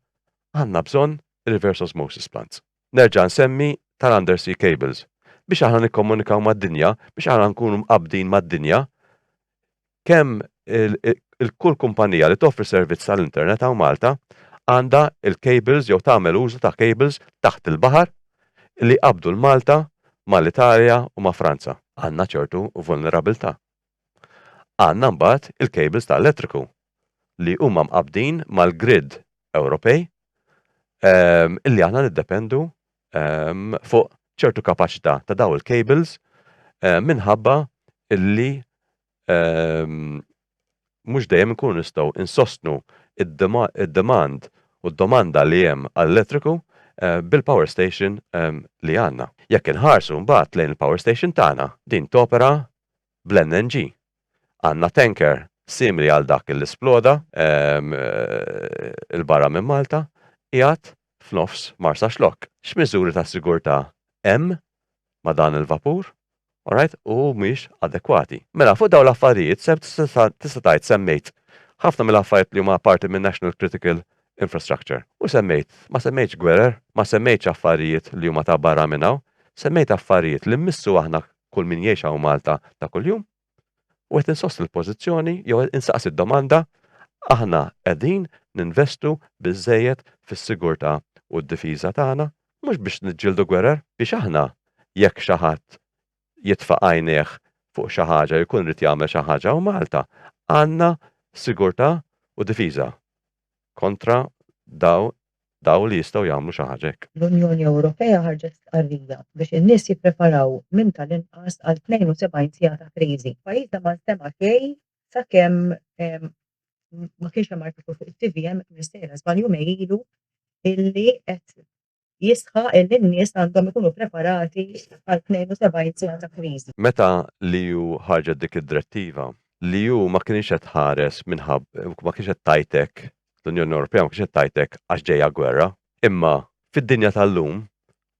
għandna bżonn reverse osmosis plants. Nerġa' nsemmi tal-undersea cables. Biex aħna nikkomunikaw mad-dinja, biex aħna nkunu mqabbdin mad-dinja, kemm il-kull kumpanija li toffri servizz tal-internet hawn Malta għandha il-cables jew tagħmel użu ta' cables taħt il-baħar li jqabbdu l-Malta mal-Italja u ma' Franza. Għandna ċertu vulnerabilità. Għandna mbagħad il-cables ta' elettriku li huma mqabbdin mal-grid Ewropej ehm, illi aħna niddependu ehm, fuq ċertu kapaċità ta' daw il-cables ehm, minħabba illi mhux dejjem inkunu nistgħu insostnu id-demand u d-domanda li hemm għall-elettriku eh, bil-power station li għandna. Jekk inħarsu mbagħad lejn il-power station tagħna, din topera bl-NNG. Għandna tanker simili għal dak li sploda 'il barra minn Malta qiegħed f'nofs Marsaxlokk. X'miżuri ta' sigurtà hemm ma' dan il-vapur? Alright, u humiex adekwati. Mela fuq dawn l-affarijiet tista' tgħid semmejt ħafna mill-affarijiet li huma parti minn National Critical Infrastructure. U semmejt, ma semmejtx gwerer, ma semmejtx affarijiet li huma ta' barra minn hawn, semmejt affarijiet li mmissu aħna kull min jgħix hawn Malta ta' kuljum u qed insostni l-pożizzjoni jew insaqsi d-domanda aħna qegħdin ninvestu biżżejjed fis-sigurtà u d-difiża tagħna mhux biex niġġieldu gwerer biex aħna jekk xi ħadd jitfa' għajnejh fuq xi ħaġa jkun irid jagħmel xi ħaġa hawn Malta għandna sigurtà u difiża kontra daw daw li jistgħu jagħmlu xi ħaġa hekk. L-Unjoni Ewropea ħarġet stqarrija biex in-nies jippreparaw minn tal-inqas għal 72 siegħa ta' kriżi. F'pajjiżna ma nstema' xejn sakemm ma kienx hemm artiklu fuq it-TVM minn sejra żball jumejn ilu illi qed jisħaq illi n-nies għandhom ikunu preparati għal 72 siegħa ta' kriżi. Meta l-EU ħarġet dik id-drettiva, l-EU ma kinitx qed tħares minħabba, ma kinitx qed tgħid hekk, l-Unjoni Ewropea ma kinitx qed tgħid hekk għax ġejja gwerra, imma. Fid-dinja tal-lum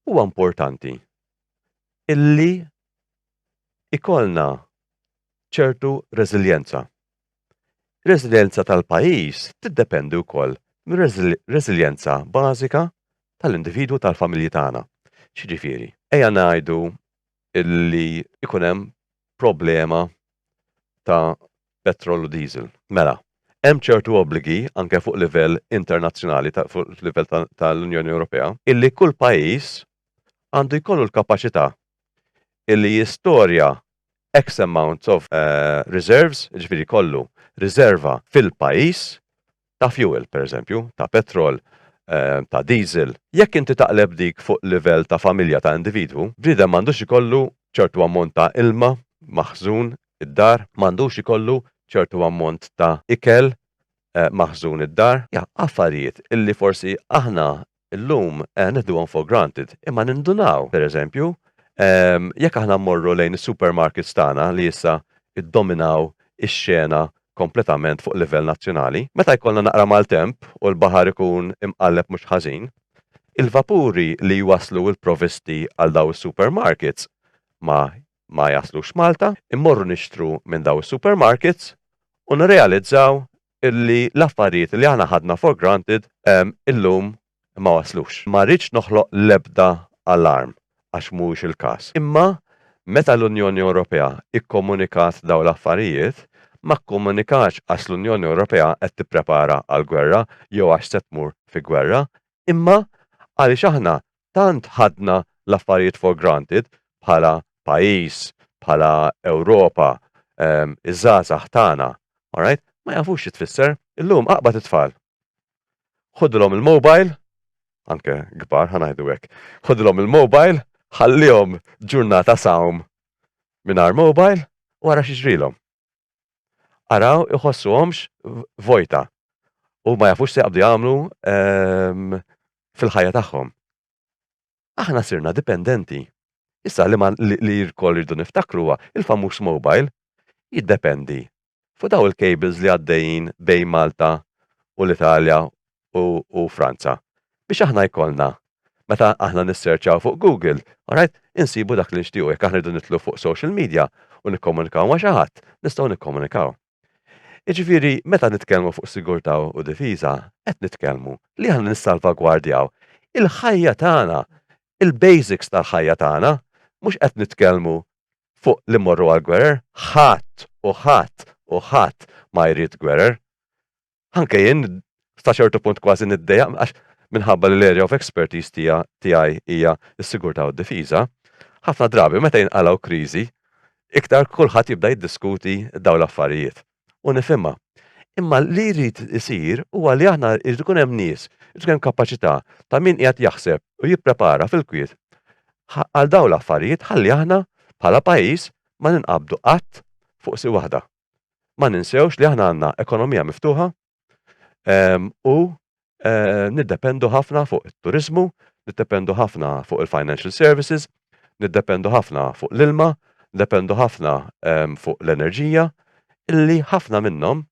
huwa importanti illi ikollna ċertu reżiljenza. Reżiljenza tal-pajjiż tiddependi wkoll mir-reżiljenza bażika tal-individwu tal-familji tagħna. X'jiġifieri? Ejja ngħidu illi jkun hemm problema ta' petrol u diesel. Mela, hemm ċertu obbligi anke fuq livell internazzjonali, fuq livell tal-Unjoni Ewropea, illi kull pajjiż għandu jkollu l-kapaċità illi jistorja X amount of reserves, jiġifieri jkollu riserva fil-pajjiż ta' fuel, pereżempju, ta' petrol, ta' diesel. Jekk inti taqleb dik fuq livell ta' familja ta' individwu, bniedem m'għandux ikollu ċertu ammont ta' ilma maħżun id-dar, m'għandux ikollu ċertu ammont ta' ikel maħżun id-dar. Affarijiet illi forsi aħna llum neħduhom for granted, imma nindunaw, pereżempju, jekk aħna mmorru lejn is-supermarkets tagħna li issa ddominaw ix-xena kompletament fuq livell nazzjonali, meta jkollna naqra maltemp u l-baħar ikun imqalleb mhux ħażin, il-vapuri li jwasslu l-provisti għal dawn is-supermarkets ma ma jaslux Malta, immorru nixtru minn dawn is-supermarkets u nirrealizzaw illi l-affarijiet li aħna ħadna for granted illum ma waslux. Ma rridx noħloq l-ebda alarm għax mhuwiex il-każ. Imma meta l-Unjoni Ewropea ikkomunikat dawn l-affarijiet, ma kkomunikatx għax l-Unjoni Ewropea qed tipprepara għall-gwerra jew għax se tmur fi gwerra, imma għaliex aħna tant ħadna l-affarijiet for granted bħala pajjiż, bħala Ewropa, iż-żgħażagħ tagħna, alright, ma jafux xi tfisser. Illum aqbad it-tfal. Ħudilhom il-mobile, anke kbar ħa ngħidu hekk. Ħudilhom il-mobile, ħallihom ġurnata sawm mingħajr mobile u ara x'jiġrilhom. Araw iħossuhomx vojta u ma jafux se jaqbdu jagħmlu ehm, fil-ħajja tagħhom. Aħna sirna dipendenti. Issa li ma li rkoll irridu niftakru huwa il-famuż mobile jiddependi fuq daw il-cables li għaddejjin bejn Malta u l-Italja u, u Franza. Biex aħna jkollna meta aħna nisserċaw fuq Google, alright, insibu dak li nixtiequ jekk aħna rridu nidħlu fuq social media u nikkomunikaw ma' xi ħadd, nistgħu nikkomunikaw. Jiġifieri meta nitkellmu fuq sigurtà u difiża, qed nitkellmu li aħna nissalvagwardjaw il-ħajja tagħna, il-basics tal-ħajja tagħna, mhux qed nitkellmu fuq li mmorru għall-gwerer, ħadd u ħadd u ħadd ma jrid gwerer. Anke jien sa ċertu punt kważi niddejjaq għax minħabba li l-area of expertise tiegħi hija s-sigurtà u d-difiża, ħafna drabi meta jinqalgħu kriżi, iktar kulħadd jibda jiddiskuti dawn l-affarijiet. U nifhimha. Imma li jrid isir huwa li aħna jrid ikun hemm nies, jrid ikun hemm kapaċità ta' min qiegħed jaħseb u jipprepara fil-kwiet għal dawn l-affarijiet ħalli aħna bħala pajjiż ma ninqabdu qatt fuq sieq waħda. Ma ninsewx li aħna għandna ekonomija miftuħa u niddependu ħafna fuq it-turiżmu, niddependu ħafna fuq il-financial services, niddependu ħafna fuq l-ilma, niddependu ħafna fuq l-enerġija, illi ħafna minnhom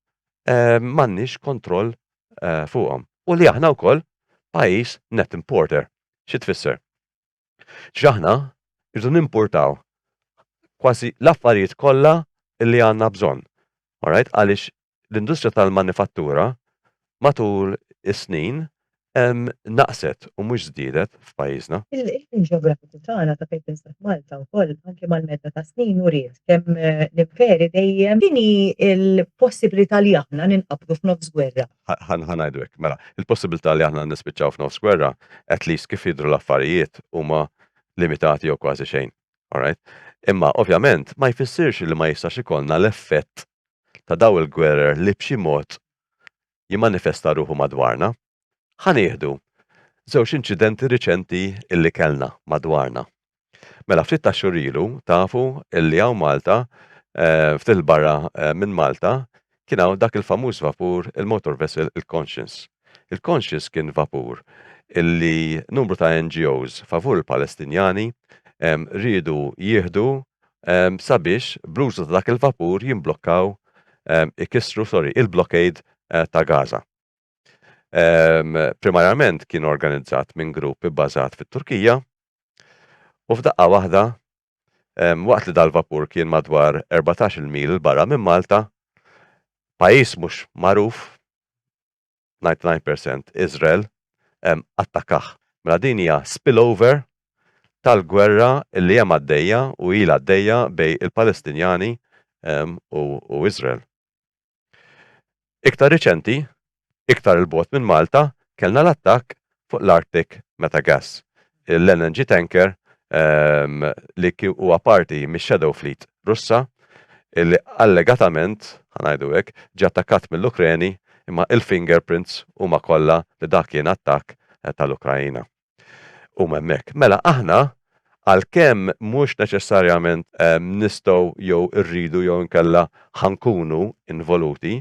m'għandniex kontroll fuqhom. U li aħna wkoll pajjiż net importer. Xi tfisser? X'aħna rridu nimpurtaw kważi l-affarijiet kollha li għandna bżonn. Alright? Għaliex l-industrija tal-manifattura matul is-snin naqset u mhux żdiedet f'pajjiżna. Il-ħin ġeografiku tagħna ta' fejn tinsab Malta wkoll anke mal-medda tas-snin uriet kemm l-imperi dejjem X'inhi l-possibilità li aħna ninqabdu f'nofs gwerra? Ħa ngħidu hekk, mela, il-possibilità li aħna nispiċċaw f'nofs gwerra, at least kif jidhru l-affarijiet, huma limitati jew kważi xejn. Alright? Imma ovvjament ma jfissirx li ma jistax ikollna l-effett ta' daw il-gwerer li b'xi mod jimmanifesta ruħu madwarna. Ħa nieħdu żewġ inċidenti riċenti illi kellna madwarna. Mela ftit ta' xhur ilu tafu illi hawn Malta, eh, ftit 'il barra eh, minn Malta, kien hawn dak il-famuż vapur il-motor vessel il-Conscience. Il-Conscience kien vapur illi numru ta' NGOs favur il-Palestinjani riedu jieħdu sabiex bl-użu ta' dak il-vapur jimblokkaw ikissru sorry, il-blockade eh, ta' Gaza. Primarjament kien organizzat minn grupp ibbażat fit-Turkija u f'daqqa waħda waqt li dal-vapur kien madwar 14-il mil 'il barra minn Malta, pajjiż mhux magħruf, 99% Iżrael, attakkah. Mela din hija spillover tal-gwerra li hemm għaddejja u ilha għaddejja bejn il-Palestinjani u Iżrael. Iktar riċenti, iktar 'il bogħod minn Malta, kellna l-attakk fuq l-Arctic Metagas, l-LNG tanker li huwa parti mix-Shadow Fleet Russa li allegatament, ħa ngħidu hekk, ġie attakkat mill-Ukreni imma il-fingerprints huma kollha li dak kien attakk tal-Ukraina. Huma hemmhekk. Mela aħna għalkemm mhux neċessarjament nistgħu jew irridu jew inkella ħa nkunu involuti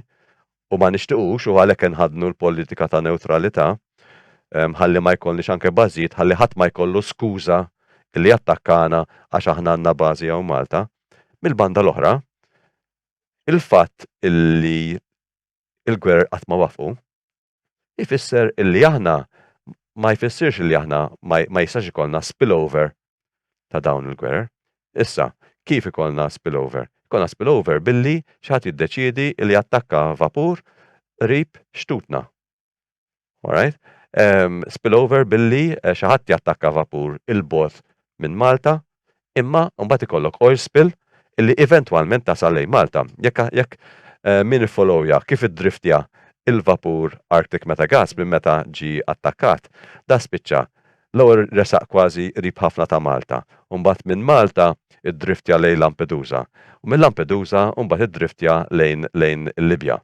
u ma nixtiqux u għalhekk inħaddnu l-politika ta' newtralità ħalli ma jkollniex anke bażijiet ħalli ħadd ma jkollu skuża li jattakkana għax aħna għandna bażi hawn Malta. Mill-banda l-oħra, il-fatt illi il-gwerer qatt ma waqfu ifisser illi aħna ma jfissirx illi aħna ma jistax ikollna spillover ta' dawn il-gwerer. Issa, kif ikollna spillover? Ikollna spillover billi xi ħadd jiddeċiedi li jattakka vapur qrib xtutna. Alright? Um, spillover billi eh, xi ħadd jattakka vapur il-bogħod minn Malta Imma mbagħad ikollok oil spill illi eventwalment tasal lejn Malta. Jekk jekk eh, min iffollowja kif iddriftja il-vapur Arctic Metagas minn meta ġie attakkat, da spiċċa l-ewwel resaq kważi qrib ħafna ta' Malta, u mbagħad minn Malta iddriftja lejn Lampedusa, u minn Lampedusa mbagħad iddriftja lejn lejn il-Libja.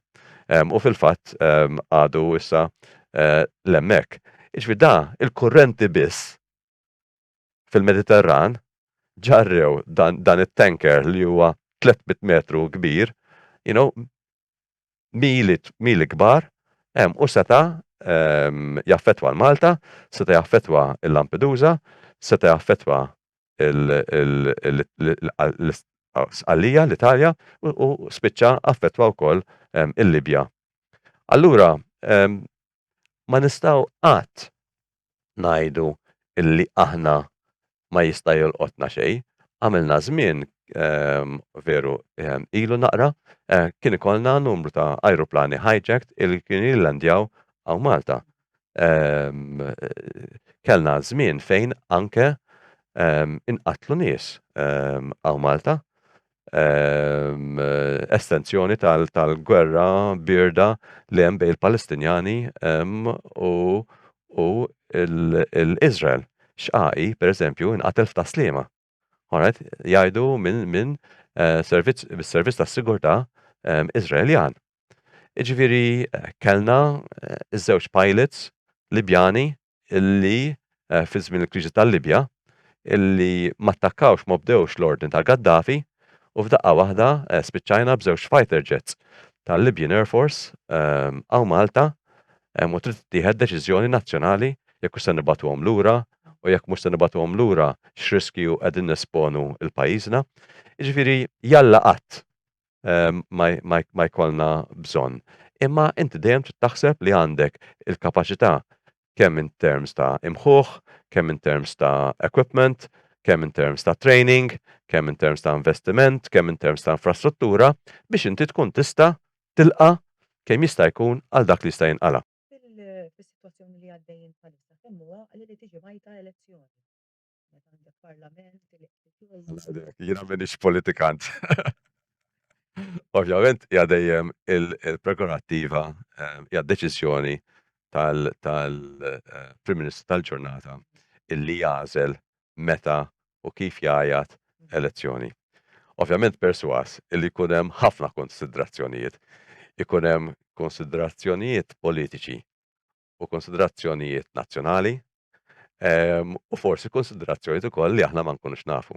U fil-fatt għadu issa eh, l-hemmhekk. Jiġifieri da il-kurrenti biss fil-Mediterran ġarrew dan, dan it-tanker li huwa 300 metru kbir, you know, mili, mili kbar, hemm u seta um, jaffetwa l-Malta, seta jaffetwa l-Lampedusa, seta jaffetwa l-Sqallija, l-Italja, u spiċċa affettwa wkoll il-Libja. Allura, ma nistgħu qatt ngħidu illi aħna ma jista' jolqotna xejn. Għamilna żmien ehm, veru ehm, ilu naqra eh, kien ikollna numru ta' ajruplani hijacked illi kienu jillandjaw hawn Malta. Ehm, kellna żmien fejn anke inqatlu nies hawn Malta Ehm, estensjoni tal-gwerra birda li hemm bejn il-Palestinjani ehm, u l-Izrael. Xqaqi, per eżempju, inqatel f'taslima. Alright, jgħidu minn eh, servizz servizz tas-sigurtà ehm, Iżraeljan. Iġifieri eh, kellna eh, iż-żewġ pilots Libjani illi fi żmien il-kriżi tal-Libja illi ma attakkawx ma obdewx l-ordni ta' Gaddafi u f'daqqa waħda spiċċajna b'żewġ fighter jets tal-Libyan Air Force hawn Malta u trid tittieħed deċiżjoni nazzjonali jekk hux se nibagħtuhom lura u jekk mhux se nibagħtuhom lura x'riskju qegħdin nesponu 'l pajjiżna. Jiġifieri jalla qatt ma jkollna bżonn. Imma inti dejjem trid taħseb li għandek il-kapaċità kemm in terms ta' imħuħ, kemm in terms ta' equipment, kemm in terms ta' training, kemm in terms ta' investiment, kemm in terms ta' infrastruttura biex inti tkun tista' tilqa' kemm jista' jkun għal dak li jista' jinqala'. Fis-sitwazzjoni li għaddejjin bħalissa kemm hu għaqli li tiġi mgħajta elezzjoni? Meta għandek parlament li qed jitlob. Jiena m'iniex politikant. Ovvjament hija dejjem il-prerogattiva, eh, hija deċiżjoni tal-Prim Ministru tal-ġurnata illi jagħżel meta u kif jgħajat elezzjoni. Ovvjament perswas illi jkun hemm ħafna konsiderazzjonijiet. Ikun hemm konsiderazzjonijiet politiċi u konsiderazzjonijiet nazzjonali ehm, u forsi konsiderazzjonijiet ukoll li aħna ma nkunux nafu.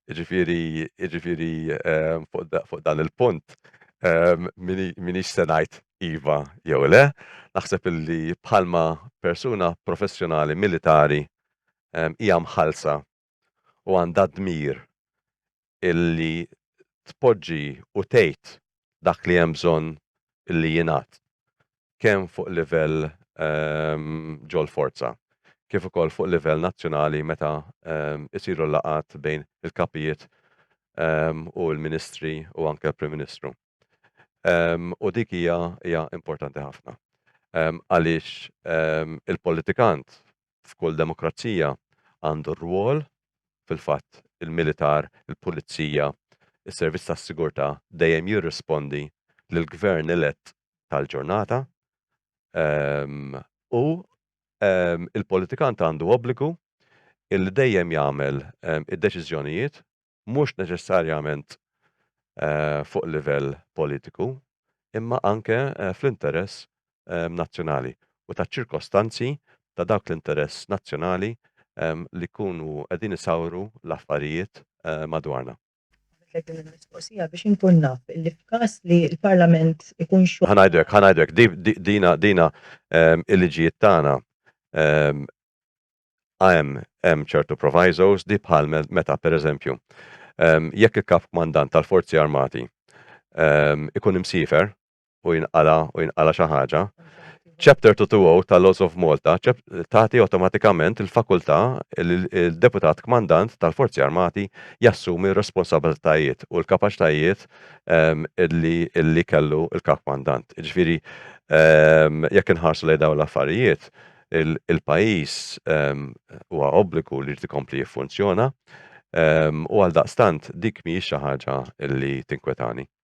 Jiġifieri, jiġifieri ehm, fuq dan il-punt ehm, minix se ngħid iva jew le, naħseb illi bħalma persuna professjonali militari hija mħallsa u għandha dmir illi tpoġġi u tgħid dak li hemm bżonn illi jingħad, kemm fuq livell ġol-forza, kif ukoll fuq livell nazzjonali meta isiru l-laqgħat bejn il-kapijiet u l-ministri u anke l-Prim Ministru. U dik hija hija importanti ħafna. Għaliex il-politikant f'kull demokrazija għandu rwol fil-fatt il-militar, il-pulizija, is-servizz tas-sigurtà dejjem jirrispondi lill-gvern elett tal-ġurnata u il-politikant għandu obbligu illi dejjem jagħmel id-deċiżjonijiet mhux neċessarjament fuq livell politiku imma anke fl-interess nazzjonali u taċ-ċirkostanzi ta' dawk l-interess nazzjonali li jkunu qegħdin isawru l-affarijiet madwarna. Għamiltlek din il-mistoqsija biex inkun naf li f'każ li l-Parlament ikun xogħol. Ħa ngħidu hekk, ħa ngħidu hekk, dina dina il-liġijiet tagħna hemm hemm ċertu provisos di bħal meta pereżempju jekk il-kap kmandant tal-Forzi Armati ikun imsiefer u jinqala u jinqala xi ħaġa, Chapter 220 tal-Laws of Malta tagħti awtomatikament il-fakultà il-deputat kmandant tal-Forzi Armati jassumi r-responsabilitajiet u l-kapaċitajiet illi kellu l-kap kmandant. Jiġifieri jekk inħarsu lejn dawn l-affarijiet, il-pajjiż huwa obbligu li jrid ikompli jiffunzjona u għaldaqstant dik mhijiex xi ħaġa li tinkwetani.